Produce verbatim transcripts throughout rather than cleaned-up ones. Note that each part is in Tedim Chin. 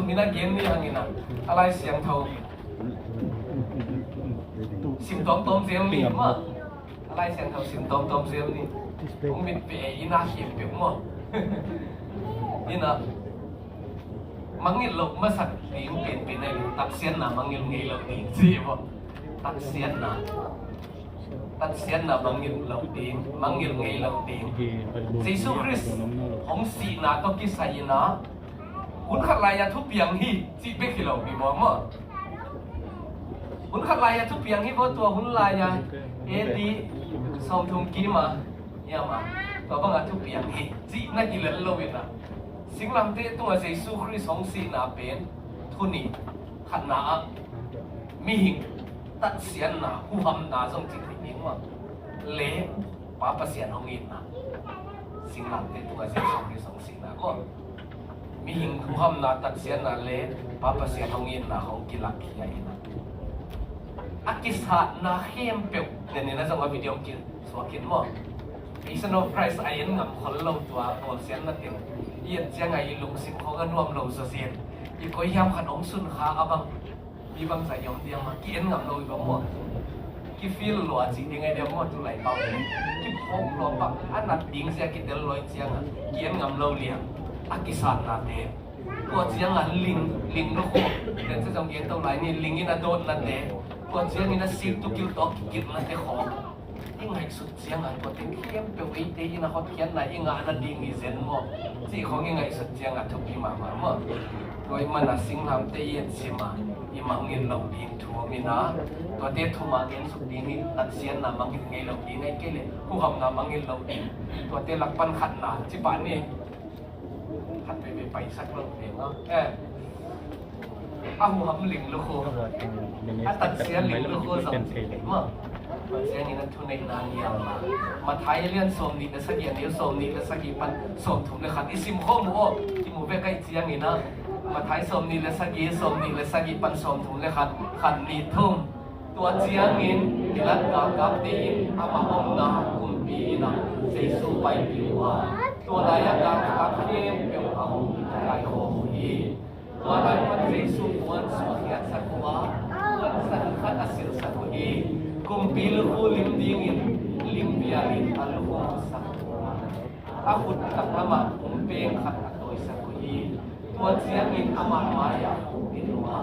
Ina gen ni hang ina, a Lai Siangtho sim tawmtawm zel ni maw. A Lai Siangtho sim tawmtawm zel ni. Hong mit pe ina hiam peuh maw. Ina mangngilh loh masak ding penpen ahi lo, tatsiatna mangngilh ngei lo ding ci maw. Tatsiatna, tatsiatna mangngilh lo ding, mangngilh ngei lo ding. Jesu Khrist hong sihna tawh kisai ina hun khat lai-a thupiang hi cih bek hi lo hi maw maw. Hun khat lai-a thupiang hi maw, tua hun lai-a A D sawmthum kim a, hiam a, tua bangah thupiang hi cih na hi lel lo ina, singlamteh tungah Jesu Khrist hong sihna pen thu nih. Khatna ah mihing tatsiatna, huhamna zong ci thei ding maw. Le Pa Pasian hong itna. Singlamteh tungah Jesu Khrist hong sihna maw. Mihing huhamna, tatsiatna le Pa Pasian hong itna hong kilak hi a ina, a kisatna khempeuh, nen ina zong a video kisuak khin maw. Passion of Christ a en ngam khol lo, tua bawlsiatna teng i et ciangah i lungsim khawng a nuam lo zawzen, i koi hiam khat hong sun kha a bang, mi bangzah i om diam a ki-en ngam lo i bang maw. Ki-feel lua cih ding a diam maw, tu lai pau kiphawk lua bang a nat ding zia kitel lua i ciangah ki-en ngam lo liang. A kisatnate, tua ciangah ling, ling lukhu, len sa zong gen to lai ni, ling in a dawtnate, tua ciangin a sik tu kiltawh kikilhnate khawng i ngaihsut ciangah tuate khempeuh eite in a hotkhiatna i ngah nading hi zen maw cih khawng i ngaihsut ciangah thupi mahmah maw. Tua ahih manin singlamteh i etsim a i mangngilh loh ding thu om ina, tuate thum a gen suk ding hi. Tatsiatna mangngilh ngei loh ding, ahih kei leh huhamna mangngilh loh ding. Tuate lak pan khatna ci pah ni. Khat veivei paisak lo ding a, eh, a huham ling lukhu, a tatsiat ling lukhu zong ci pah ni maw. Tua ciangin a thuneihna nial a, Matthai a lian sawmnih le sagih, a neu sawmnih le sagih pan sawmthum le khat i sim khawm uh aw. I mu vek ahih ciangin a, Matthai sawmnih le sagih, sawmnih le sagih pan sawmthum le khat, khat, nih, thum. Tua ciangin Pilat galkapte in amah omna kumpi inn ah Jesu paipih uh a, tua lai-ah galkap khempeuh a hong kaikhawm uh hi. Tua lai pan Jesu puan suah khiatsak uh a, puan san khat a silhsak uh hi. Kumpi lukhu lim dingin lim vialin a lukhu sak uh a, a khut taklamah pumpeng khat a tawisak uh hi. Tua ciangin amah mai-ah a khukdin uh a,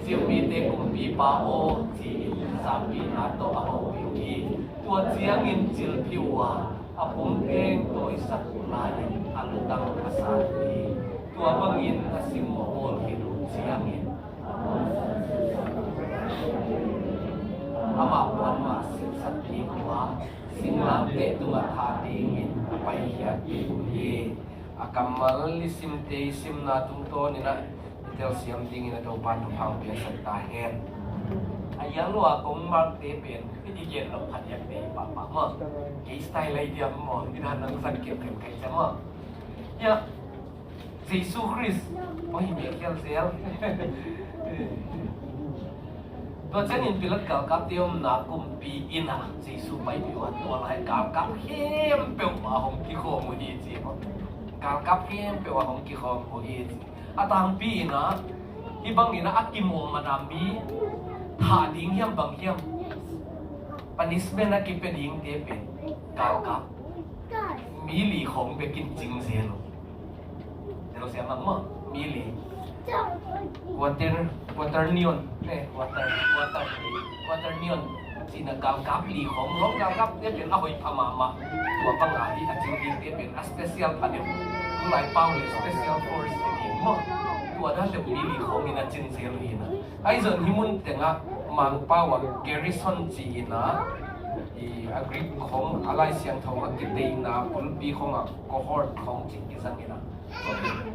"Jew mite kumpipa aw," ci-in zampihna tawh a hopih uh hi. Tua ciangin cilphih uh a, a pumpeng tawisak uh lai-in a lutang a sat uh hi. Tua bangin a simmawh bawl khit uh ciangin amah puan mah silhsak kik uh a, singlamteh tungah thah dingin a paikhiat kik uh hi. A kammal i simte i simna tungtawnin ah i telsiam dingin a Topa'n thupha piaksak ta hen. A hial lua kong malte pen i gen loh khat hiam te i pahpah maw. Kei style lai diam maw, i dan nang zang kemkem kai cia maw. Hiah Jesu Khrist, oi, mi a khial zel. Tua ciangin Pilat galkapte omna kumpi inn ah Jesu paipih uh a, tua lai galkap khempeuh a hong kikhawm uh hi ci maw. Galkap khempeuh a hong kikhawm uh hi ci. A tangpi in ah, hih bangin ah a kimawhman a mi thah ding hiam bang hiam, punishment a kipia dingte pen galkap mi li khawng bekin cing zel uh. Tel siam ang maw, mi li. Quater, quaternion, eh, quater, quater, quaternion. Cihna galkap li khawng, Rome galkapte pen a hoih pha mahmah. Tua banga hi a cing dingte pen a special pha deuh. Tulai pau le special force hi ding maw. Tua dan deuh mi li khawngin a cin zel uh hi na. Ahi zong hih mun tengah Mangpau ah garrison ci-in ah, i, a Greek khawng, a Lai Siangtho a kiteina bulpi khawng ah cohort khawng ci kizang in ah,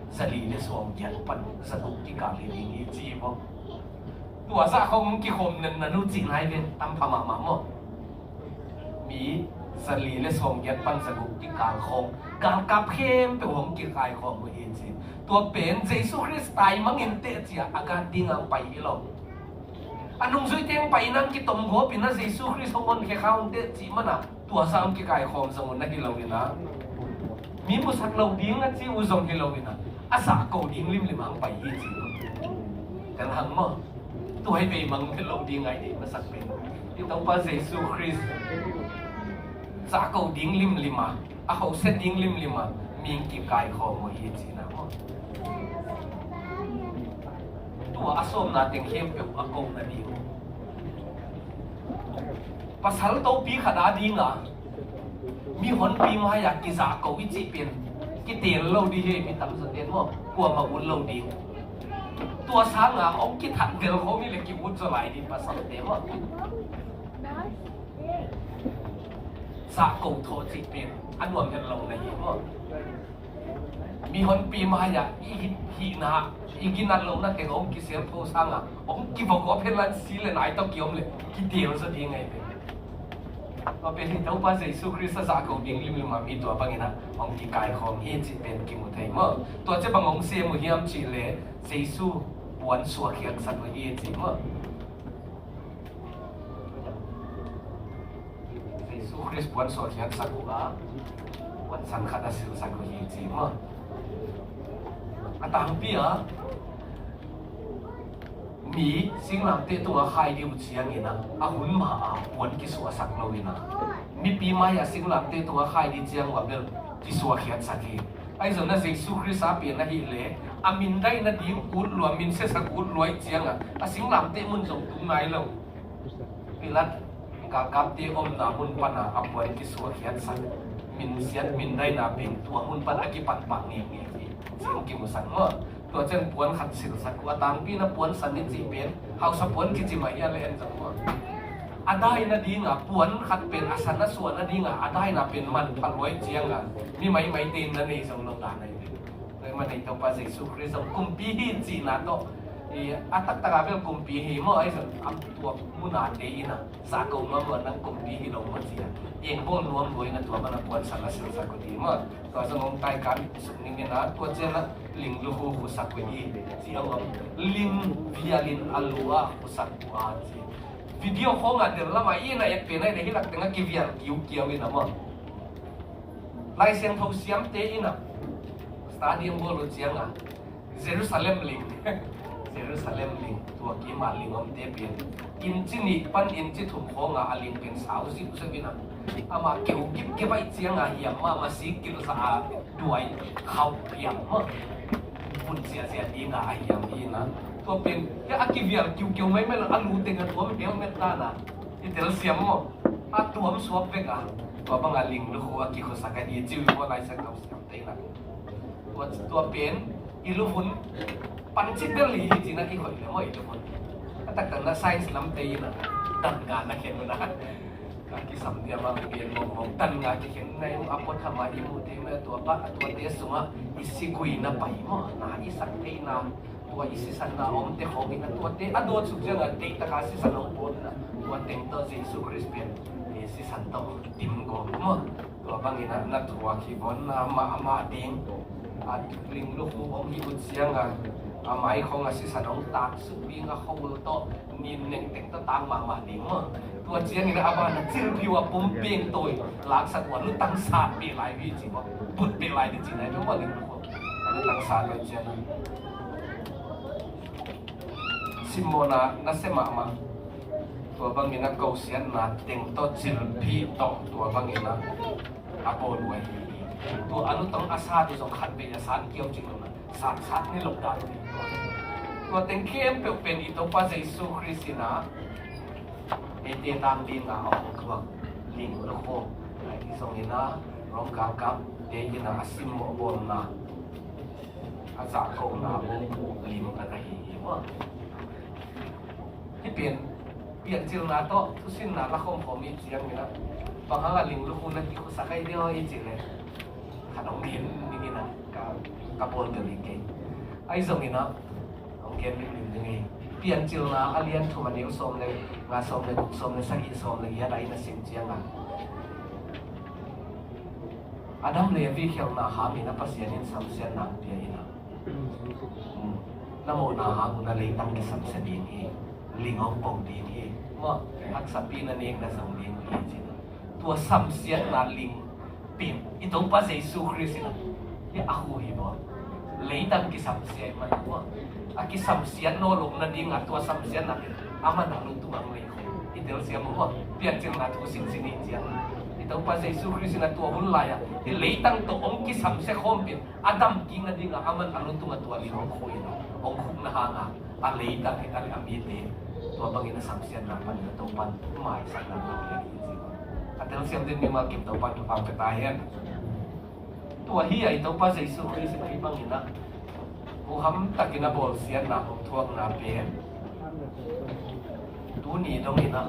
zali le sawmgiat pan zaguk kikal hi ding hi ci maw. Tua zah khawng kikhawm nenna nu cih nai ve, tam pha mahmah maw. Mi zali le sawmgiat pan zaguk kikal khawng, galkap khempeuh hong kikaikhawm uh hi ci. Tua pen Jesu Khrist taimang in teh cia a gat ding ang pai hi lo. A nungzuite ang pai in ang kitom gawp in a Jesu Khrist hong honkhia kha un teh cih mana tua zah ang kikaikhawm zong un na hi lo in a, mi musak lo ding a ci uh zong hi lo in a, A zahko ding limlim a hong pai hi ci. Kan hang maw? Tua hi bei mang phet lo ding a i deih masak pen i Topa Jesu Khrist zahko ding limlim a, a khosia ding limlim a mi kikaikhawm uh hi cihna maw? Tua a sawmna teng khempeuh a kohna ding, pasal topi khat a ding a mihonpi mai-ah kizahko i cih pen kiteel lo ding hi. Mi tamzaw ten maw, kuamah ut lo ding. Tua sanga hong kithat vel khawm hi leh ki-ut zaw lai ding pasalte maw. Zahko thawh cih pen a nuam het lo na hi maw. Mihonpi mai-ah i hih, hihna, i ginat lohna teng hong kisialtho sanga hong kivawgawp hen la, si le nai tawh kiom leh kiteel zaw ding ahi pen. Tua pen hi Topa Jesu Khrist a zahko ding limlim a mi tua bangin ah hong kikaikhawm hi cih pen kimu thei maw. Tua ciang bang hong sem uh hiam cih leh Jesu puan suahkhiatsak uh hi cih maw. Jesu Khrist puan suahkhiatsak uh a, puansan khat a silsak uh hi ci maw. A tangpi a mi singlamteh tungah khai ding uh ciangin ah, a hun ma-a puan kisuahsak lo in ah, mipi mai-ah singlamteh tungah khai ding ciang uh a bel kisuahkhiatsak hi. Ahi zongin ah Jesu Khrist a pen ahih leh a mindaih nading ut lua, min siasak ut lua ih ciangah a singlamteh mun zong tung nai lo. Pilat galkapte omna mun pana a puan kisuahkhiatsak, minsiat mindaihna pen tua mun pan a kipanpah ngeingei hi ci-in kimusak maw. Tua ciang puan khat silsak uh a, tangpi in ah puansan i cih pen hausa puan kici mah hi a, leh en zong maw. A dai nadinga puan khat pen a san a suah nadinga a daina pen manpha lua ih cianga mi maimaite in na nei zong lo dan ahi. Tua mah nei Topa Jesu Khrist zong kumpi hi cihna tawh, i, a taktak a bel kumpi hi maw, ahi zong a tua muna te in ah zahko nuam lua, nang kumpi hi lo maw ci-a, engbawl nuam lua in ah tua bana puansan a silsak uh hi maw. Tua zong hong taikan suk ning in ah, tua ciang ah ling lukhu khusak uh hi ci a om. Ling vial in a lu ah khusak uh a ci. Video khawng a del lam ah i na et pen ahi leh hih lak teng ah kivial kiukiau in ah maw. Lai Siangtho siamte in ah stadium bawl uh ciangah Jerusalem ling, Jerusalem ling, tua kim a ling omte pen inci nih pan inci thum khawngah a ling pen sau ziuziau in ah, amah keu kipkep ahih ciangah hiam mahmah, sik kilh zah a duai khauh hiam mah, vun ziahziah dingah a hiam hi in ah. Tua pen a kivial kiukiau maimai lo, a lu tengah tuam helmet dan a i telsiam maw, a tuam suak vek a, tua bangah ling lukhu a kikhusak ahi ci uh hi maw, Lai Siangtho siamte in ah. Tua, tua pen i luvun pancit bel hi hi ci-in ah kikhoih leh maw, i luvun. A taktak in ah science lamte in ah danga na khen uh a, ka kisam diam a gen mawkmawk, danga kikhen na hi uh a, apothama i muh thei mah, tua bang a tuate sungah i siguina pai maw, na i sak theihna, tua i sisanna omte khawng in ah tuate a dawt suk ciangah deihtaka sisan hong bawl in ah, tua teng tawh Jesu Khrist pen i sisan tawh dim gawp maw. Tua bangin ah na thuak hi vawn na mahmah ding. A ling lukhu hong hi uh ciangah a mai khawng a sisan hong taksuk ding a, khua tawh nin nengteng tawh tang mahmah ding maw. Tua ciangin ah a ban ah cilphiu a pumpi hong tawi laksak uh a, lutang sat beh lai uh hi ci maw. Put beh lai ding ci nai lo maw, ling lukhu. Lutang sat lo ciangah simmawhna nasia mahmah. Tua bangin ah kosiatna teng tawh, cilphih tawh, tua bangin ah a bawl uh ahi hi. Tua a lutang a sat uh zong khatvei a san kiau cing lo na, satsat ni lo dan uh hi. Tua teng khempeuh pen i Topa Jesu Khrist in ah eite tang dingin a hong thuak ling lukhu. Ahi zongin ah Rom galkapte in ah a simmawh bawlna, a zahkona bawlna lim a na hi hi maw. Hih pen piancilna tawh thusinna la khawmkhawm i ciangin ah, bang hang a ling lukhu na kikhusak ahi diam i cih leh, khat hong gen ning in ah, ka, ka bawl ding hi kei. Ahi zongin ah hong gen ning ning hi. Piancilna a lian thum, a neu sawm le nga, sawm le guk, sawm le sagih, sawm le giat ah i na sim ciangah, Adam le Evi khialhna hangin ah Pasian in samsiatna hong pia in ah, na mawhna hang un ah leitang kisamsia ding hi, ling hong pong ding hi maw, haksapi na nek na zong ding hi ci-in ah. Tua samsiatna ling pen i Topa Jesu Khrist in ah hih a khu hi maw. Leitang kisamsia i man uh a, a kisamsiat nawn lo nading a, tua samsiatna pen a man a lungtung ang lei khawng i telsiam uh a, piancilna thu sinsin i ciang i Topa Jesu Khrist in a tua hun lai-ah i leitang tawh hong kisamsia khawm pen a damkik nading a, a man a lungtung a tua lim hong khuk in hong khukna hang a, a leitang hi ta le a mite tua bangin a samsiatna panin a Topan maisakna a piak hi ci. A telsiam ding mimal kim Topan thupha pia ta hen. Tua hi a, i Topa Jesu Khrist in a hih bangin a huham takin a bawlsiatna hong thuakna pen tuni dongin a,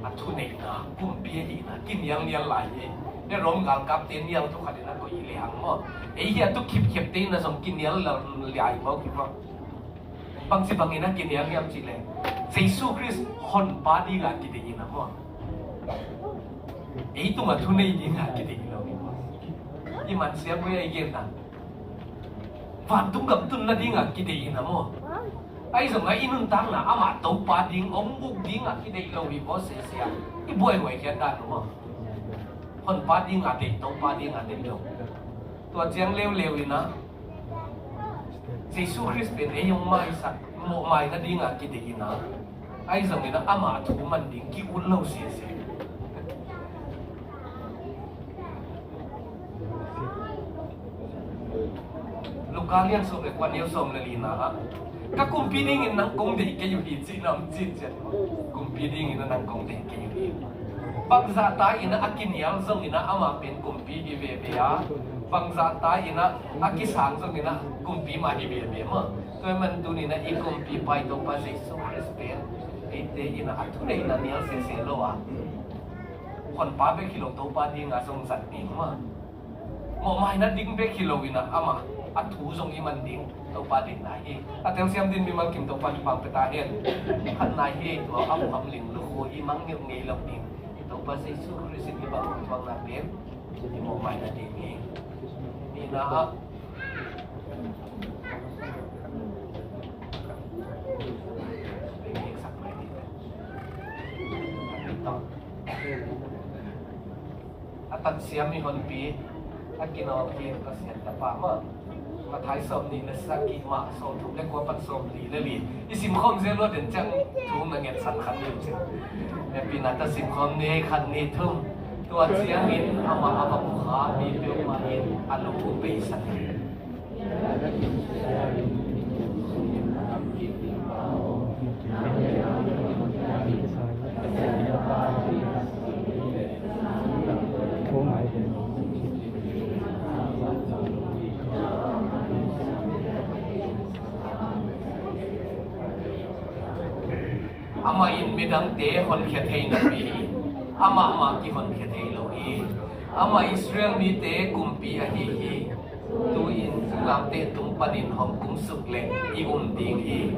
a thuneihna, kumpi ahihna kinialnial lai hi. Hih Rom galkapte nial thu khat in a koih hi lehang maw, ei hi a tu khipkhepte in a zong kinial lai maw, kip maw. Bangci bangin a kinial hiam cih leh Jesu Khrist honpa dingah kideih in a maw, ei tungah thunei dingah kideih lo hi maw. I mansiam uh a i genna vantung gam tunna dingah kideih in a maw, ahi zongah i nuntakna amah Topa ding hong uk dingah kideih lo hi maw, sese a i buaihuai khiat dan uh maw. Honpa dingah deih, Topa dingah deih lo. Tua ciang leuleu in a Jesu Khrist pen ei hong maisak, mawhmai nadingah kideih in a, ahi zongin a amah thu man ding ki-ut lo sese. Luka lian sawm le kua, neu sawm le lina ah, ka kumpi dingin nang kong deih kei uh hi, cihna om cincian. Kumpi dingin a nang kong deih kei uh hi. Bangzah ta in a a kinial zongin a amah pen kumpi hi veve a, bangzah ta in a a kisang zongin a kumpi mah hi veve maw. Tua ahih man tuni in a i kumpipa i Topa Jesu Khrist pen eite in a a thuneihna nial sese lo a, honpa bek hi lo, Topa dinga zong zat ding maw. Mawhmai nading bek hi lo in a amah a thu zong i man ding Topa deihna hi. A telsiam ding mimal kim Topa thupha pia ta hen. Khatna hi, tua a huham ling lukhu i mang ngei ngei lo ding Topa Jesu Khrist in hih bang hong thuakna pen i mawhmai nading hi. Nihna ah a tansiam i honpi a kinawl hi Pasian tapa maw. Mathai sawm nih le sagih mah sawm thum le kua pan sawm li le li i simkhawm zel lua den ciang thu na ngetsan khat ni cin. Hehpihna ta simkhawm ni, khat ni thum. Tua ciangin amah a va pukha mi peuhmah in a lung uh peisan hi. Amah in midangte honkhia thei napi hi. Amah mah kihonkhia thei lo hi. Amah Israel mite kumpi ahi hi. Tu-in singlamteh tung panin hong kumsuk leh i um ding hi.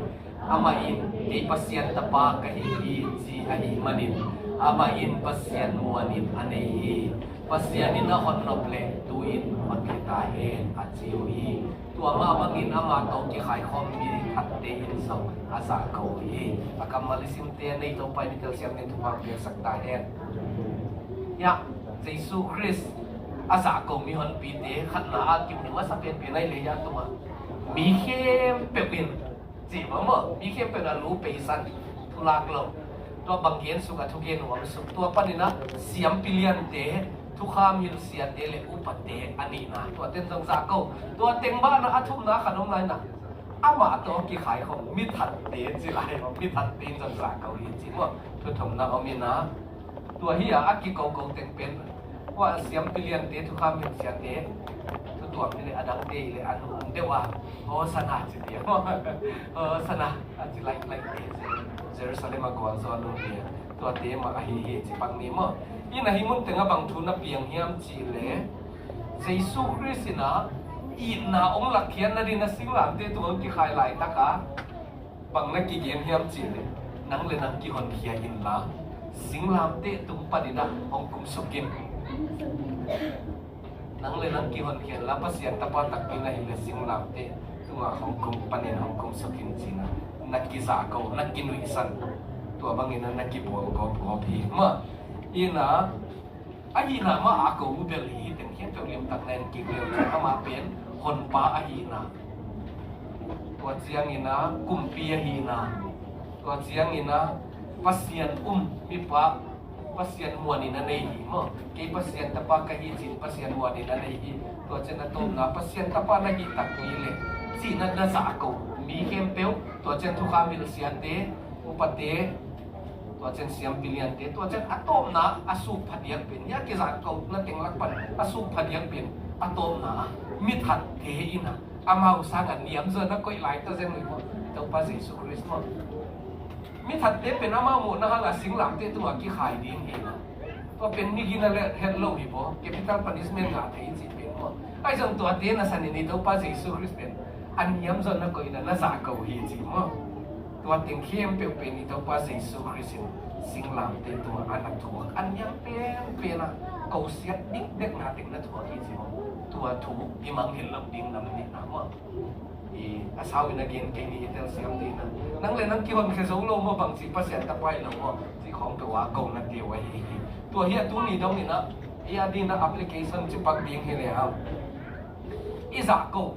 Amah in kei Pasian tapa ka hi hi, ci ahih manin amah in Pasian muanin a nei hi. Pasian in a hon nop leh tu-in honkhia ta hen, a ci uh hi. Tua mah bangin amah tawh kikhaikhawm mi khatte in zong a zahko uh hi. A kammal i simte a nei Topa in i telsiam ding thupha piaksak ta hen. Hiah Jesu Khrist a zahko mihonpite khatna a kim ding masa penpen ahi leh hiah tungah mi khempeuh in cih bang maw, mi khempeuh in a lu peisan, thulak lo. Tua bang gen suk a thugen nuam suk. Tua panin a siampi liante, thukham hilh siate le upate a nihna, tua ten zong zahko. Tua teng banah a thumna khat om lai na, amah tawh kikhaikhawm mi thatte ci lai maw, mi thatte in zong zahko hi ci maw. Thu thumna om in a, tua hi a, a kikoko teng pen, tua siampi liante, thukham hilh siate, thu tuam hi leh a dangte hi leh a nung deuh a, Hosanna ci ti, Hosanna a ci laih laihte, Jerusalem a gualzo a nungte, tuate mah ahi hi ci pak ni maw. Hi na, hih mun tengah bang thu na piang hiam cih leh Jesu Khrist in a itna hong lakkhiatna ding a singlamteh tungah hong kikhai laitak a bang na kigen hiam cih leh, nang le nang kihonkhia inla, singlamteh tung panin a hong kumsuk in. Nang le nang kihonkhia inla, Pasian tapa takpi na hi leh singlamteh tungah hong kum panin hong kumsuk in ci-in a, na kizahko, na kinuihsan. Tua bangin a na kibawl gawpgawp hi mah. Hi na, ahihna mah a ko uh bel hi, teng khempeuh limtak na en kik leh uh, amah pen Honpa ahihna, tua ciangin ah kumpi ahihna, tua ciangin ah Pasian um mipa, Pasian muanin a nei hi maw. Kei Pasian tapa ka hi ci-in Pasian muanin a nei hi. Tua ciang a tawpna Pasian tapa na hih takpi leh cihna na zahko mi khempeuh, tua ciang thukham hilhsiate, upate, tua ciang siampi liante, tua ciang a tawpna a suk phadiak pen, hia kizahkona teng lak pan a suk phadiak pen a tawpna mi thatte in ah amau sang a niamzaw na koih lai ta zen uh hi maw. Topa Jesu Khrist maw. Mi thatte pen amau mawhna hang a singlamteh tungah kikhai ding hi na. Tua pen mi gina le het lo hi maw. Capital punishment ngah thei cih pen maw. Ahi zong tuate na sanin i Topa Jesu Khrist pen a niamzaw na koih in ah na zahko hi cih maw. Tua teng khempeuh pen i Topa Jesu Khrist in singlamteh tungah a na thuak a niam penpen ah kosiat dikdekna teng na thuak hi cih maw. Tua thu i mangngilh loh ding nam nihna maw. I a sau in a gen kei ni hi telsiam ding na. Nang le nang kihonkhia zo lo maw, bangci Pasian tapa hi lo maw, cih khawng peuh a kona kei uh ahi hi. Tua hi a tuni dong in ah i a ding na application ci pak ding hi le hang, i zahko,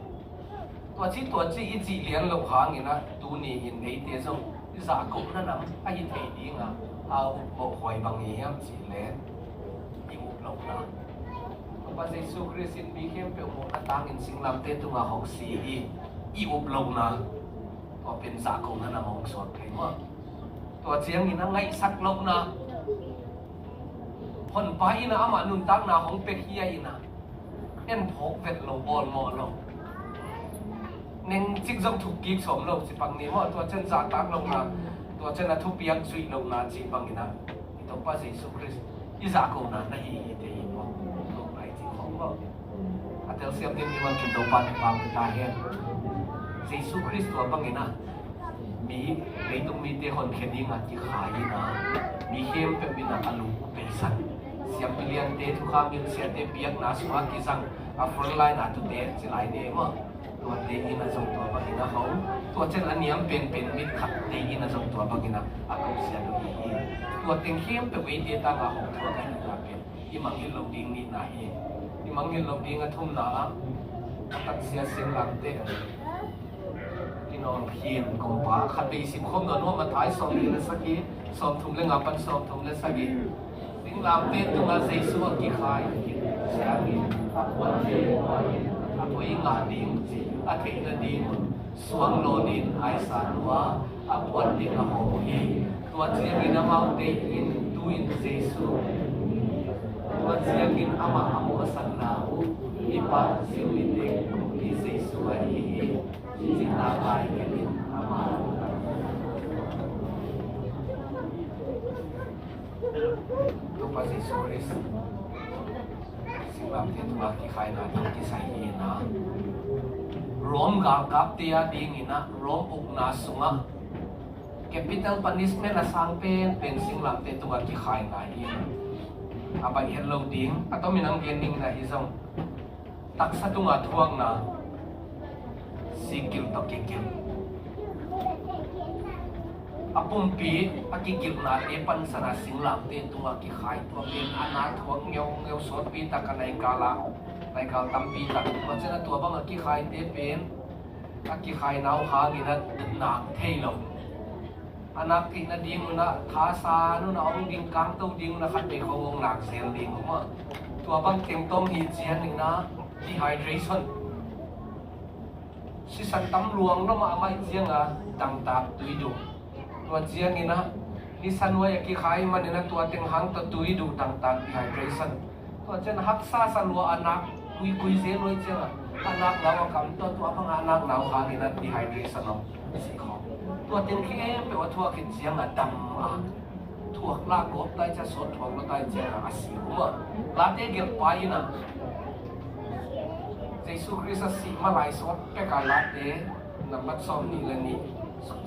tua ci tua ci i cih lian loh hangin ah tuni in eite zong i zahkona nam ahi thei ding a, a up mawhhuai bang hi hiam cih leh i up lohna. Topa Jesu Khrist in mi khempeuh mawhna tangin singlamteh tungah hong si hi, i up lohna. Tua pen zahkona nam hong suak thei maw. Tua ciangin a ngaihsak lohna. Honpa in ah amah nuntakna hong pek hi a in ah en phawk vet lo, bawlmawh lo. Neng cik zong thuk kik sawm lo ci pak ni maw. Tua ciang zahtak lohna, tua ciang a thupiak zuih lohna cih bangin ah i Topa Jesu Khrist i zahkona na hi hi te hi maw. Tua lai cih khawng maw. A telsiam ding mi man kin Topa thupha pe ta hen. Jesu Khrist tua bangin ah mi, leitung mite honkhia dingah kikhai in ah mi khempeuh in ah a lung peisan. Siampi liante, thukham hilhsiate, biakna sungah kizang a frontline a tute ci lai ni maw. Tuate in ah zong tua bangin a hong, tua ciang a niam penpen mit khatte in ah zong tua bangin ah a kosiat uh hi hi. Tua teng khempeuh eite tangah hong thuak ahihna pen i mangngilh loh ding nihna hi. I mangngilh loh ding a thumna ah a taksia singlamteh i nawlkhin kongpa khat vei sim khawm nuam nuam a, Matthai sawmnih le sagih, sawmthum le nga pan sawmthum le sagih. Singlamteh tungah Jesu a kikhai khit ciangin a puante in a poi ngah ding cih a theih nadingun suang lawnin aisan uh a, a puan ding a hawm uh hi. Tua ciangin amaute in tu-in Jesu, tua ciangin amah a mawhsakna uh i pah Jew mite kumpi Jesu ahi hi. Cihna ngai kei in amah Topa Jesu Khrist singlamteh tungah kikhaina ding kisai hi na. Rome galkapte a dingin ah Rome ukna sungah capital punishment a sang penpen singlamteh tungah kikhaina hi na. A baih het lo ding, a tomin ang gen dingin ahi zong taksa tungah thuakna, sikgilh tawh kigilh. A pumpi a kigilhnate pansan a singlamteh tungah kikhai, tua pen a na thuak ngeungeu, sawtpi tak a naikal ah, naikal tampi tak. Tua ciang a tua bang a kikhaite pen a kikhaina uh hangin a nak thei lo. A nak theih nadingun ah thasan un a hong ding, kangto dingun a khat vei khawng hong nak zel ding uh maw. Tua bang teng tawm hi ciangin ah dehydration. Sisan tam luang lo mahmah ciang a dangtak tui duh. Tua ciangin ah nisa nuai a kikhai manin ah tua teng hang tawh tui duh, dangtak, dehydration. Tua ciang haksa sa lua a nak kuikui zel luai ciang a, a nak nau a kam tawh, tua bang a nak nau hangin ah dehydration om. Tua teng khempeuh a thuak khit ciang a dam a, thuak lah gawp tai ciang, sawt thuak lah tai ciang a, a si uh maw. Late gelhpa in ah Jesu Khrist a sih ma lai sawt pek a Late nambat sawmnih le nih,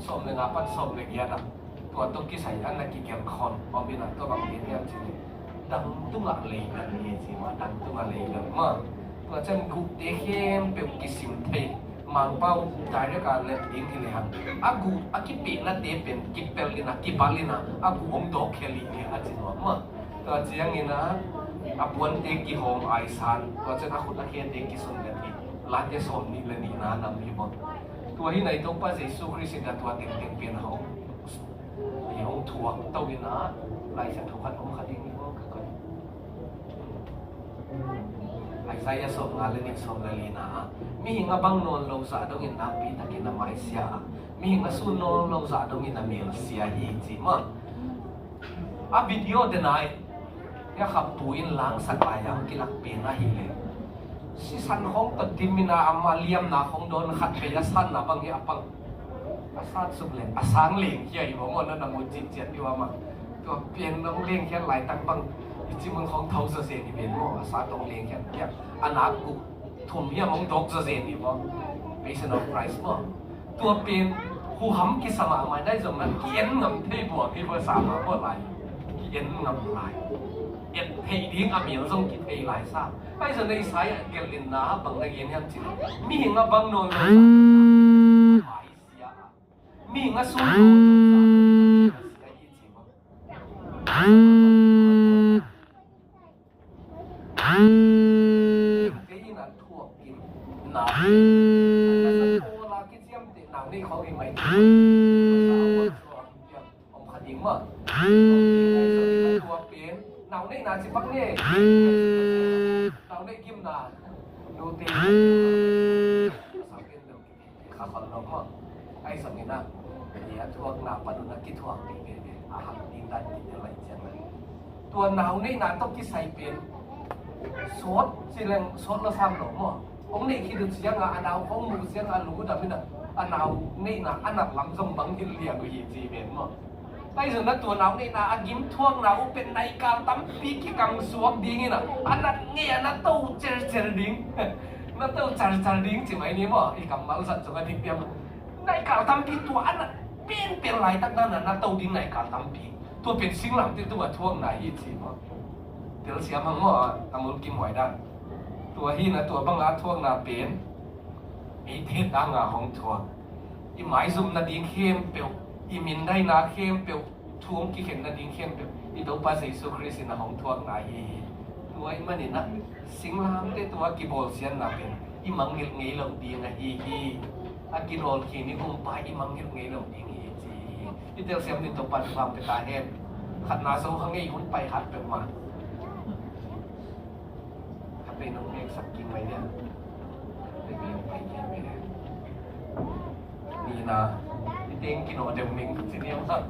sawm le nga pan sawm le giat ah tua tawh kisai an na kigelh khawm om in ah, tua bang gen hiam cih leh dang tungah lei bel hi ci maw, dang tungah lei bel maw. Tua ciang guhte khempeuh kisim thei, Mangpau direct a leh ding hi lehang a guh a kipehnate pen kipelh in ah, kibal in ah, a guh hong dawk khia lih hi a ci nuam maw. Tua ciangin ah a puante kihawm aisan, tua ciang a khut a khete kisun leh hi. Late sawm nih le nihna nam hi bawk. Tua hi na i Topa Jesu Khrist in a tua tengteng pen hong, i hong thuak to in a, Lai Siangtho khat hong kha ding hi bawk ka koi. Isaiah sawm nga le nih, sawm le lina ah, mihing a bang nawn lo zah dongin nakpi takin a maisia a, mihing a sun nawn lo zah dongin a melsia hi ci mah. A video denai hia khappu in langsak lai a hong kilak pen ahih leh, sisan khawng tawh dim in a, amah liamna khawng dawn khat vei a sanna bang hi a pang. A sat suk leh a sang lengkhia hi maw, maw na na mu citciat hi uh a mah. Tua pian nong lengkhia laitak bang i cimun khawng tho zawzen hi ven maw, a sat hong lengkhia, a nak guk thum hiam hong dawk zawzen hi maw. Passion of Christ maw. Tua pen huham kisa mahmah, nai zong na ki-en ngam thei buak hi maw, sa mah maw lai. Ki-en ngam lai. Et theih ding a mel zong kithei lai sa. Ahi zong na Isaiah gelhna bang na gen hiam cih leh, mihing a bang nawn lo zah, mihing a sun nawn lo zah, kei in a thuak in, nau, a sa kawl a kiciamteh nau neih khawng hi mai. Om kha ding mah. Tua pen nau neihna ci bang ne. Nau neih gimna, nute, a sa pen lo kha khol lo mah. Ahi zongin a, i a thuakna pan un a kithuak ding veve a hak ding dan ding te lai ciang lai. Tua nau neihna tawh kisai pen sawt ci leng sawt lo sam lo maw. Hong neih khit uh ciang a, a nau hong muh ciang a, a lungdam in a, a nau neihna a nak lam zong bang hilh lian uh hi ci ven maw. Ahi zong na tua nau neihna a gim thuakna uh pen naikal tampi kikang suak ding in a, a nat ngei a na to cercer ding. Na to carcar ding ci mai ni maw, i kammal zat zong a dik diam. Naikal tampi tua a nat penpen laitak na na na to ding naikal tampi. Tua pen singlamteh tungah thuakna hi ci maw. Telsiam hang maw, a mulkimhuai dan. Tua hi na tua banga thuakna pen eite tanga hong thuak. I maizum nading khempeuh, i mindaina khempeuh, thu hong kikhen nading khempeuh i Topa Jesu Khrist in a hong thuakna hi hi. Tua ahih manin a singlamteh tua kibawlsiatna pen i mangngilh ngei loh ding ahi hi. A kinawl khin i hong pai i mangngilh ngei loh ding hi ci hi. I telsiam ni Topa in vang pia ta hen. Khatna zo hang ei hun pai hat peuhmah. Khat vei nong mek sak kik mai dia. Khat vei nong pai kik mai dia. Nihna, i teng kinaw deuh ning ci niam sak.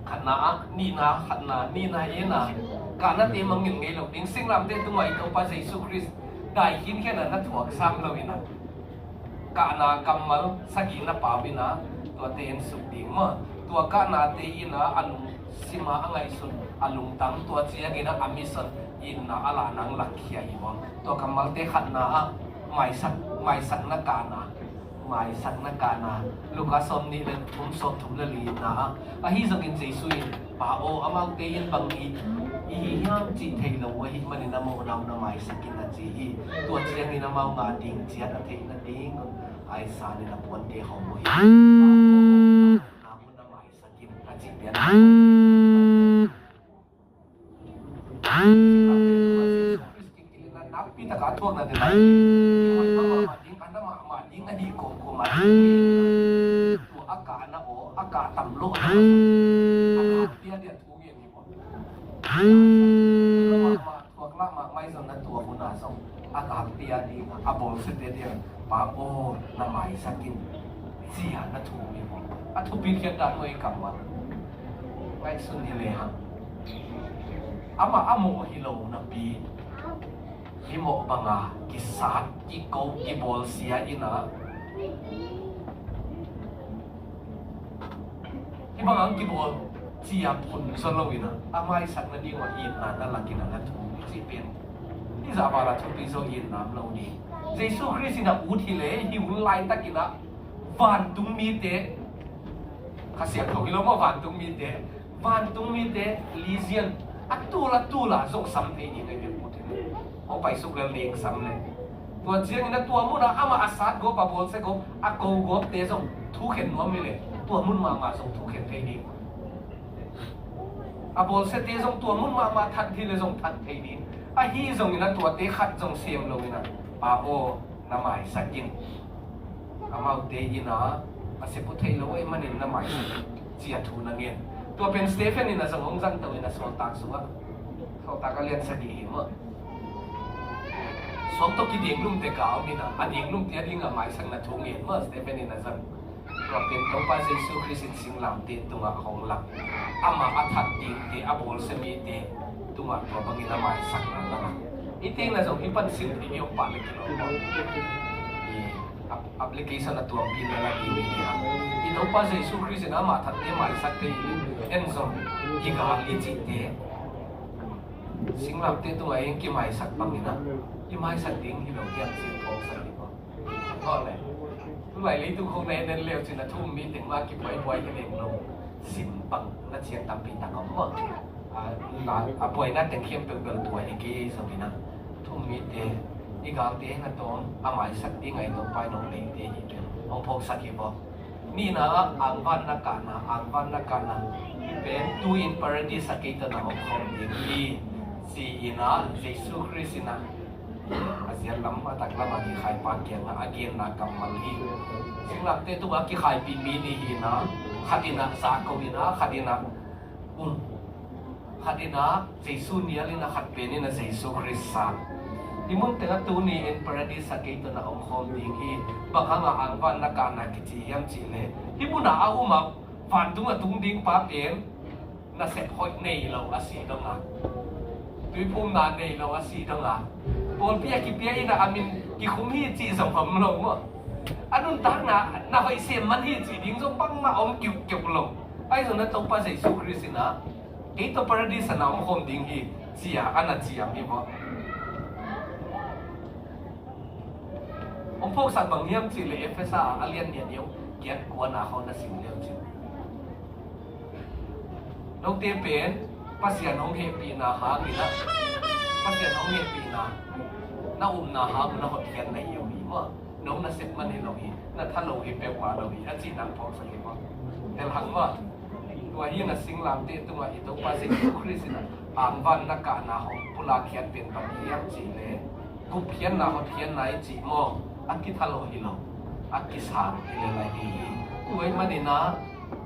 Khatna ah, nihna, khatna, nihna ena, kahnate mangngilh ngei lo ding, singlamteh tungah i Topa Jesu Khrist dai khinkhian a na thuak sam lo ina, kahna kammal sagih na pau ina, tuate en suk ding maw. Tua kahnate ina a lungsim a a ngaihsun, a lungtang, tua ciangin a mission itna a lah nang lakkhia hi maw. Tua kammalte khatna ah maisak, maisakna kahna, maisakna kahna, Luka sawm nih le thum, sawm thum le lina ah, ahi zongin Jesu in, Pa aw, amaute in bang i, i hi hiam cih thei lo uh ahih manin a mawhna uh na maisak in a ci hi. Tua ciangin amau ngah ding ciat a theih nading a i san in a puante hawm uh hi. Pa aw, na hun na maisak in a cih pian. Nakpi taka a thuakna te lai. Mahmah ding, a na mahmah ding, a dih kawmkawm a ding. Tua a kahna aw, a kah tam lo a na mahmah. A kah pia dia thu ngen ni maw. Mahmah thuak lah mahmah i zong na tua hun a zong a kah pia ding, a bawlsiate ding. Pa aw, na maisak in, ci-a na thum hi maw. A thupi khiat dan maw i kammal. Ngaihsun hi lehang, amah a mawh hi lo napi, i mawh banga kisat, kiko, kibawlsia ina, hih banga kibawl ci-a phun zaw lo ina, a maisak nading uh a itna na lak ina na thum hi cih pen. Hih zah vala thupi zaw itna om lo ding. Jesu Khrist in a ut hi leh, hih hun laitak ina vantung mite, Kha Siangtho hi lo maw, vantung mite, vantung mite, legion, a tul a tul a zong sam thei ding a i ut hi leh. Hong paisuk lel ding sam leh. Tua ciangin a tua mun a amah a sat gawp, a bawlsia gawp, a ko gawpte zong thukhen nuam hi leh, tua mun mahmah zong thukhen thei ding. A bawlsiate zong tua mun mahmah that hi leh zong that thei ding. Ahi zongin a tuate khat zong sem loin a, Pa aw, na maisak in. Amaute in a, a sep uh thei lo ahih manin na maisak in, ci a thu na ngen. Tua pen Stephen in a zong hong zangto in a, Sawltak sungah, Sawltak a lian sagih hi maw. Suang tawh kidinglum te ka om in a, a dinglum te a dingah maisakna thu ngen maw, Stephen in a zang. Tua pen Topa Jesu Khrist in singlamteh tungah hong lak, amah a that dingte, a bawlsia mite tungah tua bangin a maisakna na lak. I teng na zong hih pan sin thei i om pah le kilawm. I ap-, application a tuampi na lak i ni a, i Topa Jesu Khrist in amah thatte maisak thei in, en zong i gal i cihte singlamteh tungah hong kimaisak bangin a, i maisak ding hi lo hiam ci phawksak hi maw. Aw le. Tulai leitung khawng na en en leu cin a thu-um mi teng mah kibuaibuai hi leng lo, sim bang na ciang tampi tak om maw. A, a buaina teng khempeuh bel tua hi kei zongin a, thu-um mite, i galte na tawm a maisak ding a i Topa in hong deihte hi pen hong phawksak hi maw. Nihna ah angvanna kahna, angvanna kahna, hih pen tu-in Paradis ah kei tawh na omkhawm ding hi, ci-in a, Jesu Khrist in a, a ziat lam a taklam a kikhaipa kiangah a genna kammal hi. Singlamteh tungah kikhaipih mi nih hi in a, khat in a zahko in a, khat in a um, khat in a Jesu nial in a, khat pen in a Jesu Khrist sang. Hih mun tengah tuni-in Paradis ah kei tawh na omkhawm ding hi. Bang hangah angvanna kahna kici hiam cihleh, hih munah a um a, vantung a tung ding pa pen nasep hoih nei lo a si dong a, tuiphumna nei lo a si dong a, pawlpi a kipia in a, a min kikhum hi cih zong om lo maw. A nuntakna na hoih sem man hi cih ding zong bangmah om kiuhkiuh lo. Ahi zongin a Topa Jesu Khrist in a, kei tawh Paradis ah na omkhawm ding hi, ci-a a na ciam hi maw. Hong phawksak bang hiam cihleh Efesa a lian nih a neu kiat kuana khawng na sim leu cin, note pen Pasian hong hehpihna hangin a, Pasian hong hehpihna na upna hangin a hotkhiat na hi uh hi maw. Nong na sep man hi lo hi, na tha lo hi peuhmah lo hi, a cihna hong phawksak hi maw. Tel hang maw. Tua hi in a singlamteh tungah i Topa Jesu Khrist in a angvanna kahna hong pulak khiat pen bang hiam cihleh, gupkhiatna, hotkhiatna i cih maw, a kitha lo hi lo, a kisang hi lel ahi hi. Tua ahih manin a,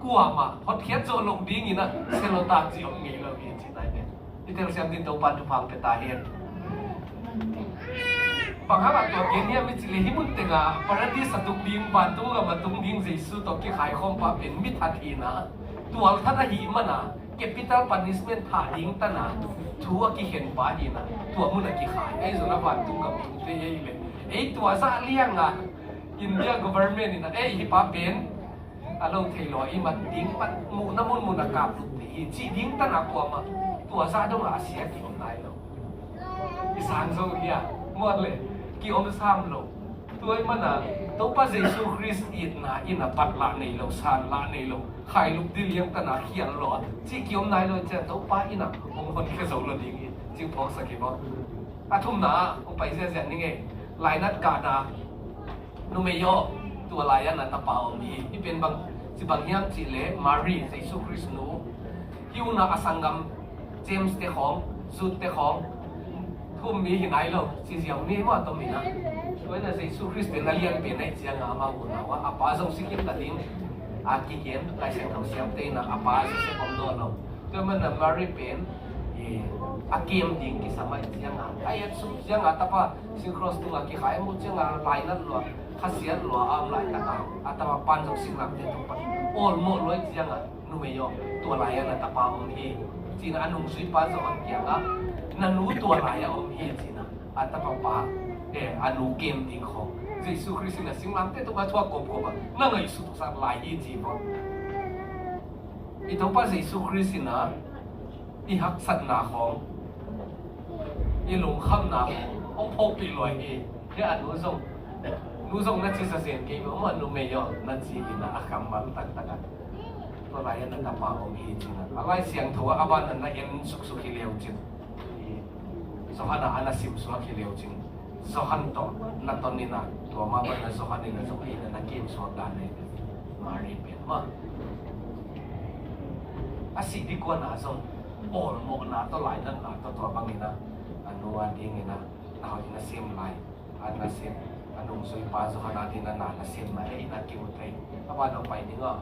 kuamah hotkhiat zawh loh dingin a, sia lawh tak cih om ngei lo hi, ci nai ve. I telsiam ding Topa'n thupha hong pia ta hen. Bang hangah tua gen hiam i cih leh, hih mun tengah Paradis a tung ding, vantung gam a tung ding Jesu tawh kikhai khawm pa pen mi that hi in a, tual that ahih manin a, capital punishment thah ding tan a thu a kikhen pa hi in a, tua mun a kikhai. Ahi zongin a vantung gam tungte hi leh, ei tua zah liang a, India government in a, ei hih pa pen a lo thei lo, i mat ding pan muhna munmun a kap lut thei hi, cih ding tan a kuamah tua zah dong a sia ki-om nai lo. I sang zo hi a, muat le ki-om sam lo. Tua ahih manin a Topa Jesu Khrist itna in a bat lah nei lo, san lah nei lo, khailup ding liang tan a khial lo a, cih ki-om nai lo. Ciang Topa in a hong honkhia zo lo ding hi, cih phawksak hi maw. A thumna ah hong pai ziahziah ning ei. Lainat kahna, numei aw, tua lai-ah na tapa om hi. Hih pen bang ci bang hiam cihleh, Mari, Jesu Khrist nu. Hih hun ah a sanggam James te khawng, Jude te khawng, thu-um mi hi nai lo, ci ziau ni maw, a tom in a. Tua in a Jesu Khrist pen a lian pen ahih ciangin amau unau ah, a pa zong si khin ta ding a kigen, Lai Siangtho siamte in a, a pa Joseph om nawn lo. Tua ahih manin a Mari pen, eh, a kem ding kisam ahih ciangin, a et suk ciangin a tapa Sin cross tungah kikhai a muh ciangin a lainat lua, khasiat lua a om laitak a, a tapa pan zong singlamteh tung pan awlmawh lua ahih ciangin, numei aw, tua lai-ah na tapa om hi, ci-in a nungzuipa Johan kiangah, na nu tua lai-ah om hi, ci-in a tapa pa, eh, a nu kem ding khawng, Jesu Khrist in a singlamteh tungah thu a kawmkawm a na ngaihsutsak lai hi, ci hi. I Topa Jesu Khrist in a i haksatna khawng, i lungkhamna khawng hong phawkpih lua hi. Hih a nu zong, nu zong na ci sa zen kei maw, numei aw, na ci in a, a kammal taktak a, tua lai-ah na tapa om hi, ci-in a, a Lai Siangtho ah a ban a na en suksuk hi leu cin, Johan ah a na simsuak hi leu cin, Johan tawh na ton in a, tua mah bang a Johan in a zong ei na na kimsuak dan hi. Mari pen mah a sih ding kuan a zong awlmawhna tawh, lainatna tawh, tua bangin a, a Nu a dingin a na hoih na sem lai, a na sem, a nungzuipa Johan a dingin a na na sem lai, ei na kimu thei. A ban hong pai ding aw.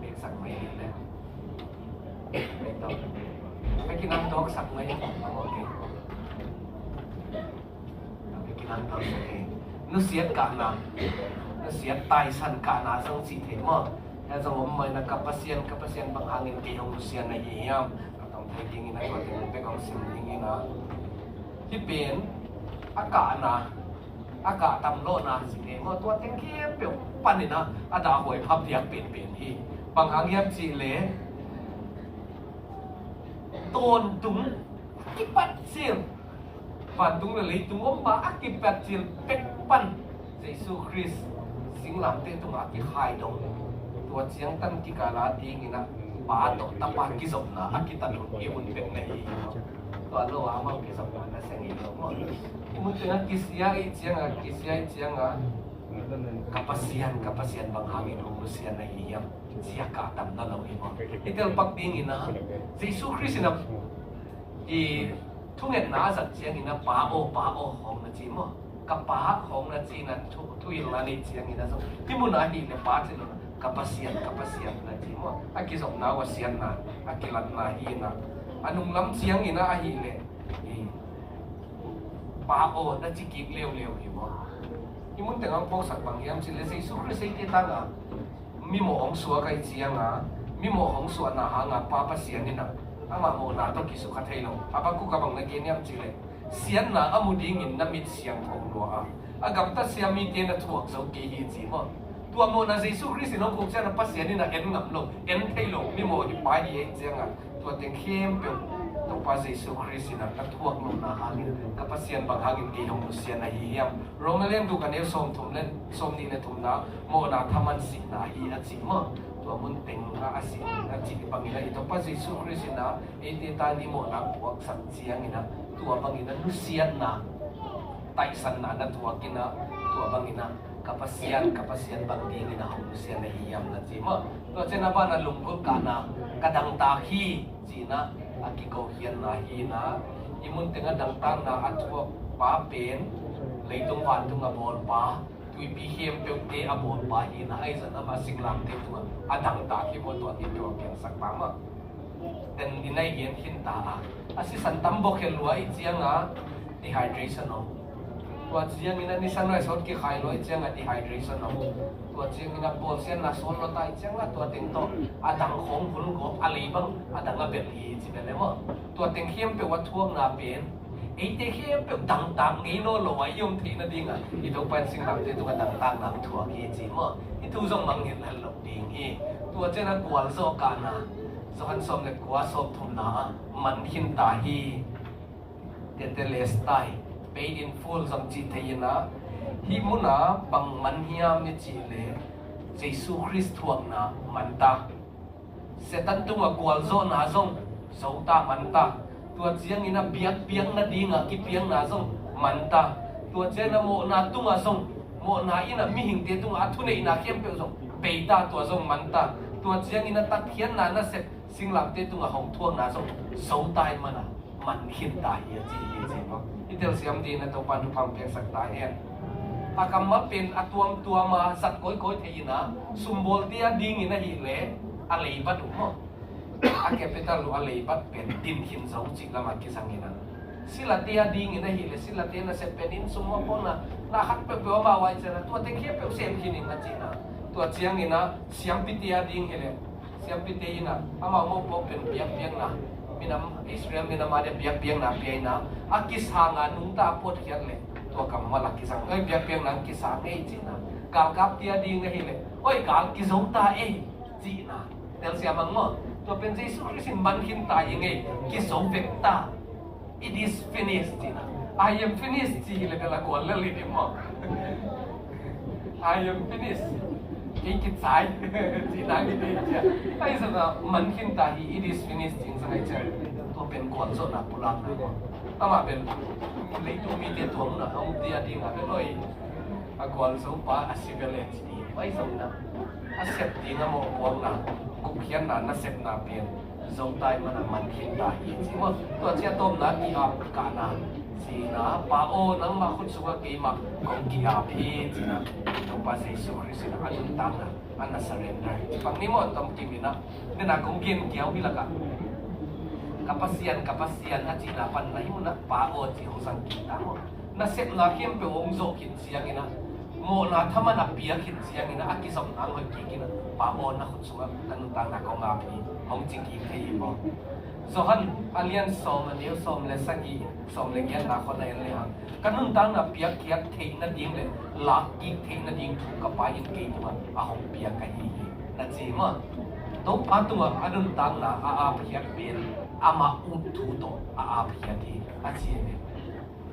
Bek sak mai hi le. Bek tawh. Bek kinam tawk sak mai. Ang okay. Nusiat kahna, nusiat taisan kahna zong cih theih maw? Hia zong om mai na, ka Pasian, ka Pasian, bang hangin kei hong nusia na hi hiam? A tawm thei dingin a tua teng bek hong sim dingin a. Hih pen a kahna, a kah tam lawhna cih theih maw? Tua teng khempeuh panin a, a dah huai phap diak penpen hi. Bang hang hiam cih leh tawntung kipat cil, vantung le leitung om ma a kipat cil pek pan Jesu Khrist singlamteh tungah a kikhai dong, tua ciangtan kikal a dingin a Pa tawh Tapa kizopna a kitat hun i hun pek na hi. Tua lo a amau kizopna na seng hi lo maw? Mun teng a kisia i ciang a, kisia i ciang a, ka Pasian, ka Pasian, bang hangin hong nusia na hi hiam? Sia kah tam na lo hi maw? I tel pak dingin a, Jesu Khrist in a i thungetna a zat ciangin a, Pa aw, Pa aw, hong na ci maw? Ka Pa hong na ci na thu, thuhilhna nei ciangin a zong, hih mun a hi le Pa ci lo na, ka Pasian, ka Pasian na ci maw? A kizopna uh a siatna, a kilatna hi na. A nunglam ciangin a hi le, i, Pa aw na ci kik leuleu hi maw? Hih mun teng hong phawksak bang hiam cih le Jesu Khrist eite tangah mimawh hong suak ahih cianga, mimawh hong suahna hanga Pa Pasian in a, amah mawhna tawh kisukha thei lo. Habakkuk a bang na gen hiam cih leh, siatna a mu dingin na mit siangtho lua a, a gamtatsia mite na thuak zo kei hi ci maw? Tua mawhna Jesu Khrist in hong khuk ciangin a Pasian in a en ngam lo, en thei lo, mimawh hi pa hi ahih cianga, tua teng khempeuh Topa Jesu Khrist in a na thuak lohna hangin, ka Pasian bang hangin kei hong nusia na hi hiam? Roma lian guk a neu sawmthum le sawmnih le thumna, mawhna thaman sihna hi a ci maw? Tua mun teng a a sih a cih bangin a i Topa Jesu Khrist in a eite tangin i mawhna puaksak ciangin a, tua bangin a nusiatna taihsanna na thuak in a, tua bangin a ka Pasian, ka Pasian bang dingin a hong nusia na hi hiam na ci maw? Tua ciang a banah lunggulh kahna, ka dangtak hi cihna a kikokhiatna hi na. I mun teng a dangtakna a thuak pa pen leitung vantung a bawl pa, tuipi khempeuhte a bawl pa hi na, ahi zong amah singlamteh tungah a dangtak hi maw? Tua hi tua piangsak pa mah. Ten in a i gen khin ta a, a sisan tam bawk hi lua ahih cianga dehydration om. Tua ciangin a nisa nuai sawt kikhai lua ahih cianga dehydration om. Tua ciangin a bawlsiatna sawt lua ta ahih cianga tua teng tawh a dang khawng hun gawp a lei bang a dang a belh hi ci bel e maw? Tua teng khempeuh a thuakna pen eite khempeuh dangtak ngei nawn lo a i om theih nadinga i Topa in singlamteh tungah dangtakna hong thuak hi ci maw? Hih thu zong mangngilh hel lo ding hi. Tua ciang a gualzawh kahna, Johan sawm le kua sawmthumna ah man khin ta hi. Tetelestai, paid in full zong cih thei in a, hih munah bang man hiam i cih leh Jesu Khrist thuakna man ta. Satan tungah gualzawhna zong zo ta man ta. Tua ciangin a biakpiakna dingah kipiakna zong man ta. Tua ciangin a mawhna tungah zong, mawhna in a mihingte tungah a thuneihna khempeuh zong bei ta, tua zong man ta. Tua ciangin a tatkhiatna nasep singlamteh tungah hong thuakna zong zo ta ahih manin a man khin ta hi a ci hi ci maw? I telsiam dingin a Topa in thupha piaksak ta hen. A kammal pen a tuamtuam a zat kawikawi thei in a, sumbawlte a dingin ahih leh a leibat uh maw? A capital uh a leibat pen din khin zo cih lamah kizang in a, silate a dingin ahih leh silate nasep pen inn sung mah pawn a, na khat peuhpeuh amau a i ciang a, tua teng khempeuh sem khin in a cihna. Tua ciangin a siampite a ding hi leh, siampite in a, amau mawhpuak pen biakpiakna, minam, Israel minam a dia biakpiakna pia in a, a kisanga nungta a puatkhiat leh tua kammal a kizang, oi, biakpiakna kisang ei cihna. Galkapte a ding ahih leh, oi, gal kizo ta ei cihna. Telsiam ang maw? Tua pen Jesu Khrist in man khin ta hi ngei, kizo vek ta. It is finished cihna. I am finished ci hi leh bel a gual lel hi ding maw? I am finished. Kei kicai cihna hi ding cia. Ahi zongin a man khin ta hi, it is finished cih zong ahi cia. Tua pen gualzawhna pulakna maw? Amah pen leitung mite tuamna a omte a dingah bel oi, a gualzo pa a si bel e ci hi. Ahi zongin a a sep ding a mawhpuakna, gupkhiatna nasepna pen Zong tai mana man khin ta hi ci maw. Tua ciang a tawpna ki-ap kahna, cihna, Pa aw, nangmah khut sungah keimah kong ki-ap hi, cihna. Topa Jesu Khrist in a nuntakna a na surrender. Bang ni maw, tom kim in a, nena kong gen kiau hi lakah, ka Pasian, ka Pasian a cihna pan na hi munah Pa aw ci hong zang kik ta maw. Na sepna khempeuh hong zawh khin ciangin a, mawhna thaman a piak khin ciangin a, a kizopna hong hoih kik in a, Pa aw, na khut sungah ka nuntakna kong ap hi, hong ci kik thei hi maw. Johan a lian sawm, a neu sawm le sagih, sawm le giatna khawng na en le hang, ka nuntakna piakkhiat theih nading le lak kik theih nading thu ka Pa in kei tungah a hong piak ka hi hi, na ci maw. Topa tungah a nuntakna a apkhiat pen amah ut thu tawh a apkhiat hi, a ci hi.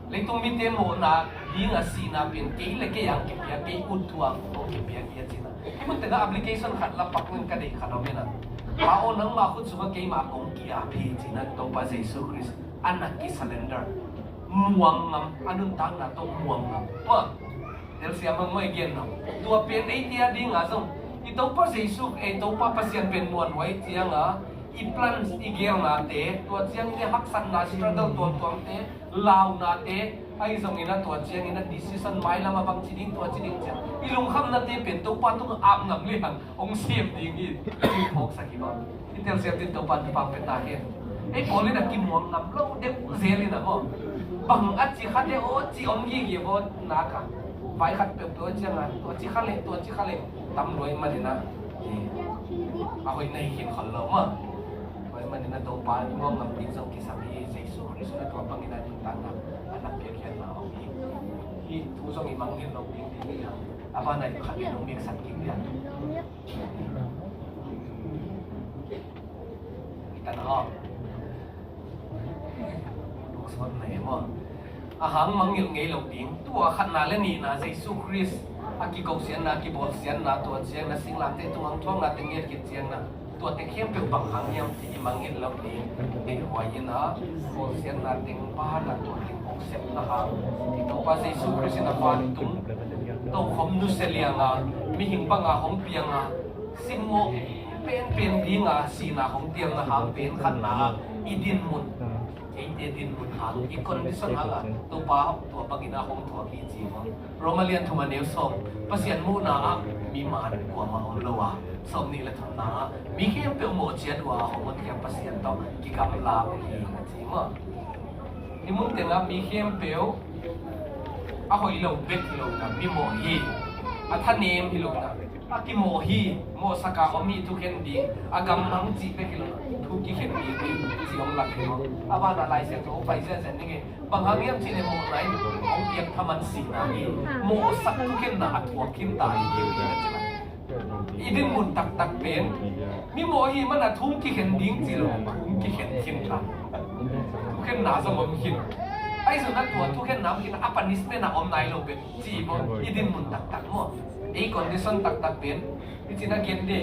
Leitung mite mawhna ding a sihna pen kei le kei ang kipia, kei ut thu ang kong kipia hi a cihna. Hih mun tengah application khat la pak ning ka deih khat om in a. Pa aw, nangmah khut sungah keimah kong ki-ap hi cihna, Topa Jesu Khrist a na kisurrender. Muang ngam, a nuntakna tawh muang ngam. Tua, telsiam ang maw i gen no. Tua pen eite a dinga zong i Topa Jesu, ei Topa Pasian pen muanhuai cianga i plans, i gelnate, tua ciang i haksatna, struggle tuamtuamte, launate, ahi zongin a tua ciangin a decision mailam a bang ci ding, tua ci ding ciang i lungkhamnate pen Topa tung ap ngam le hang hong sem ding hi. Phawksak hi bang i telsiam din Topa in thupha pia ta hen. Ei pawl in a kimuang ngam lo deuh zel in a maw. Bang a ci kha deuh aw ci om gige baw naka. Vai khat peuhpeuh a cianga tua ci kha leh, tua ci kha leh tam luai manin a, a hoih na hi khin khol lo maw. Tua ahih manin a Topa i muang ngam ding zong kisam hi. Jesu Khrist in a tua bangin a nuntakna a na piakkhiatna om hi. Hih thu zong i mangngilh lo ding hi. A banah i khat in hong miksak kik ding. I tan aw. Lungsuat na hi maw. A hang mangngilh ngei lo ding. Tua khatna le nihna Jesu Khrist a kikosiatna, kibawlsiatna, tua ciang na singlamteh tungah thuakna teng nget khit ciang na, tuate khempeuh bang hang hiam cih i mangngilh lo ding. Deihhuai in a, bawlsiatna teng banah tua teng hong sepna hang, i Topa Jesu Khrist in a vantung tokhom nusia lianga, mihing banga hong pianga, simmawh penpen dinga sihna hong tiamna hang pen khatna i dinmun, eite dinmun hang, i condition hanga Topa tua bangin a hong thuak hi ci maw. Roma lian thum a neu sawm, Pasian muhna ah mi man kuamah om lo a, sawmnih le thumna ah mi khempeuh mawh ciat uh a hong honkhia Pasian tawh kigamla uh hi, a ci maw. Hih mun tengah mi khempeuh a hoih lo bek hi lo na, mimawh hi, a thanem hi lo na, a kimawh hi, mawhsak a om hi thukhen ding, a gamhang cih bek hi lo na, thu kikhen ding hi ci hong lak hi maw. A banah Lai Siangtho hong pai ziahziah ning e. Bang hang hiam cih leh mawhna in hong piak thaman sihna hi. Mawhsak thukhenna a thuak khin ta hi, hi, hi, hi. I dinmun taktak pen mimawh hi mana thu kikhen ding ci lo, thu kikhen khin ta. Thukhenna zong om khin. Ahi zong a tua thukhenna om khin a punishment a om nai lo pen ci maw, i dinmun taktak maw. Ei condition taktak pen i cina gen de.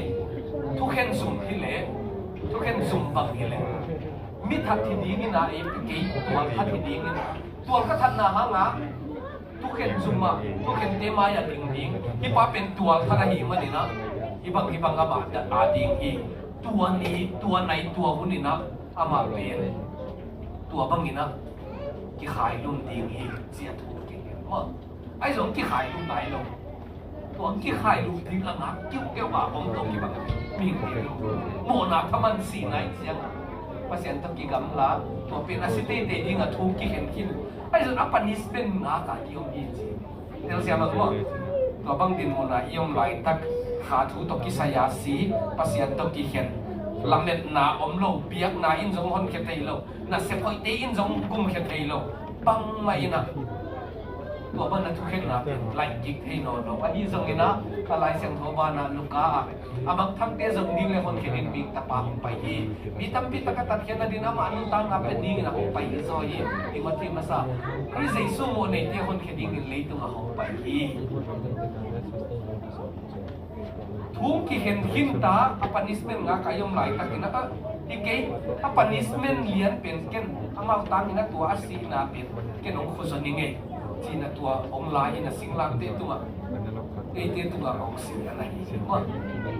Thukhen zum hi leh, thukhen zum bang hi leh, mi that hi ding in a, ei kei tual that hi ding in a, tual ka thatna hanga thukhen zum ah thukhente mai-ah ding ding. Hih pa pen tual that ahih manin a, hih bang hih bang amah a ding hi. Tua ni, tua nai, tua hun in a, amah pen tua bangin a kikhailum ding hi ci a thu kikhen maw. Ahi zong kikhailum nai lo. Tua kikhailum ding a ngak kiukiu a om tawh kibang mihing ding mawhna thaman sihna i ciang a Pasian tawh kigamla, tua pen a si teitei ding a thu kikhen khin. Ahi zong a punishment ngak a kiom hi ci. Telsiam a maw. Tua bang dinmun a i om laitak, kha thu tawh kisai a si, Pasian tawh kikhen, lametna om lo, biakna in zong honkhia thei lo, nasep hoihte in zong gumkhia thei lo, bangmah in a tua bang a thukhenna pen laih kik thei nawn lo. Ahi zongin a, a Lai Siangtho banah Luka ah a mangthangte zong ding le honkhia ding bik tapa hong pai hi. Mi tampi tak a tatkhiatna ding amah nuntakna pia dingin a hong pai hi zaw hi. Timothy masa, Khrist Jesu mawh neite honkhia dingin leitung a hong pai hi. Thu kikhen khin ta, a punishment ngak a i om laitakin a, hi kei, a punishment lian pen ken amau tangin a tua a sihna pen ken hong khuazaw ning ei. Cina tua hong la in a singlamteh tungah, eite tungah hong si a na hi.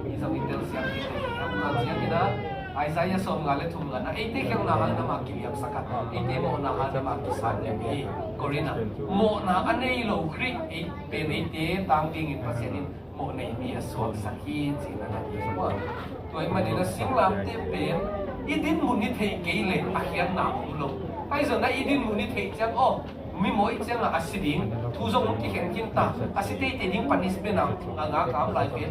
Hi zong i telsiam hi, hi zong i telsiam hi na. Isaiah sawmnga le thumna ah, eite khialhna hangin amah kiliamsak a, eite mawhna hangin amah kisat lem hi. Korin ah, mawhna a nei lo Khrih ei pen eite tang dingin Pasian in mawhnei mi a suaksak hi, ci-in a na hi. Tua ahih manin a singlamteh pen i dinmun i theih kei leh a khiatna om lo. Ahi zongin a i dinmun i theih ciang, aw, mi mawh i ciangah a si ding thu zong hong kikhen khin ta, a si teitei ding punishment a ngak a om lai pen,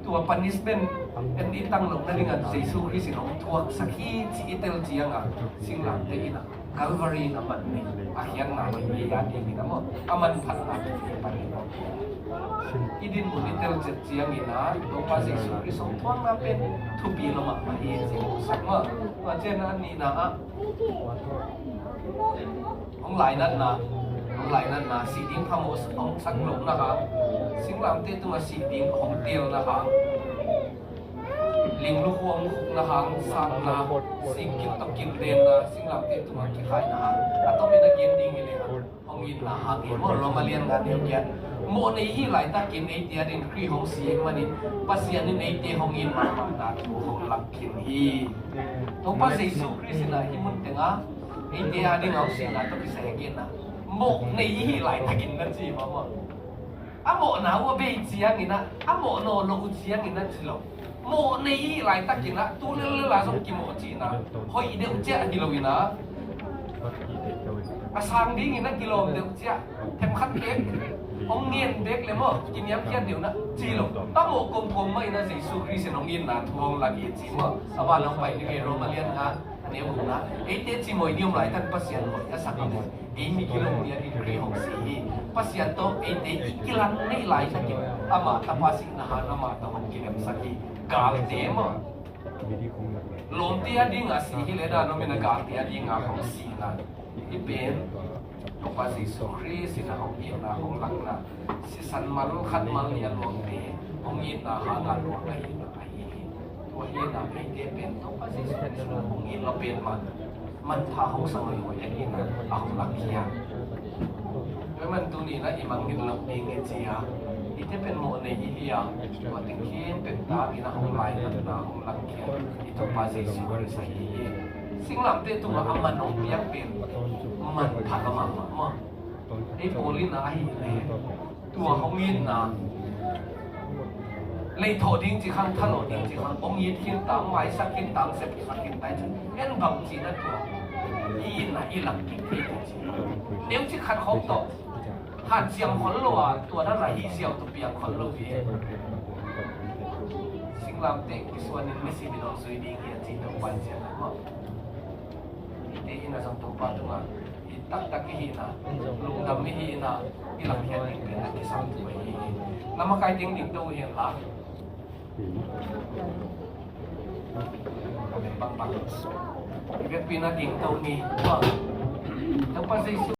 tua punishment en i tang loh nadingin Jesu Khrist in hong thuaksak hi, ci i tel ciangin singlamteh in a Calvary in a man nei, a khiatna nei, ei a dingin a maw, a manphatna kipia pan hi maw. I dinmun i tel zet ciangin a Topa Jesu Khrist hong thuakna pen thupi lua mahmah hi, ci-in musak maw. Tua ciangin a nihna ah, hong lainatna, hong lainatna, sih ding phamawh hong sak lohna hang, singlamteh tungah sih ding hong telna hang, ling lukhu hong khukna hang, sakna, sih gil tawh gil denna, singlamteh tungah kikhaina hang, a tomin a gen ding hi leh hong itna hang hi maw. Roma lian nga neu giat, mawhnei i hih laitakin eite adingin Khrih hong si ahih manin Pasian in eite hong it mahmahna thu hong lak khin hi. Topa Jesu Khrist in a hih mun tengah eite adingin hong sihna tawh kisai a genna, mawhnei i hih laitakin na ci maw maw. A mawhna uh a bei ciangin a, a mawh nawn lo uh ciangin a ci lo. Mawhnei i hih laitakin a, tu lel lel a zong kimawh cihna hoih deuh ciah hi lo in a, a sang dingin a kilawm deuh ciah, themkhat bek hong ngen bek le maw, kiniamkhiat deuh na ci lo. A mawh kawmkawm mah in a Jesu Khrist in hong itna thu hong lak hi ci maw. A ban hong pai ni ve, Roma lian nga a neu gukna, eite cimawh i ni om laitak Pasian hoih a sak hi leh, ei mi kilawm ni a dingin Khrih hong si hi. Pasian tawh eite i kilang neih laitakin amah tapa sihna hang amah tawh hong kilemsak hi. Galte maw, lawmte adingin a si hi leh dan om in a, galte adingin hong sihna, hih pen Topa Jesu Khrist in a hong itna hong lakna, sisan mal khat mal nih a luangte hong itna hangin luang ahihna ahi hi. Tua hi a, eite pen Topa Jesu Khrist in a hong it lua pen mah manpha hong sa hoihhoih ahihna a hong lakkhia. Tua ahih manin tuni in a i mangngilh loh ding hi ci a, eite pen mawhnei i hi a, tua teng khempeuh tangin a hong lainatna hong lakkhia i Topa Jesu Khrist ahi hi. Singlamteh tungah a man hong piak pen manpha lua mahmah maw. Ei pawl in a ahih leh tua hong itna, leithawh ding cih khang, thalawh ding cih khang, hong it khin ta, maisak khin ta, sepsak khin ta, en bang cihna tua i itna i lak kik thei ta ci. Neu cik khat khawng tawh hanciam khol lo a, tua dan a hih ziau tawh piang khol lo hi. Singlamteh kisuan in misi min hong zui ding hi a ci Topa in ciang a maw. Eite in a zong Topa tungah i taktak i hihna, lungdam i hihna i langkhiat ding pen a kisam thu ahi hi. Na makai ding dingto uh hen la. Bangbang i vekpi-in a dingto ni. Topa Jesu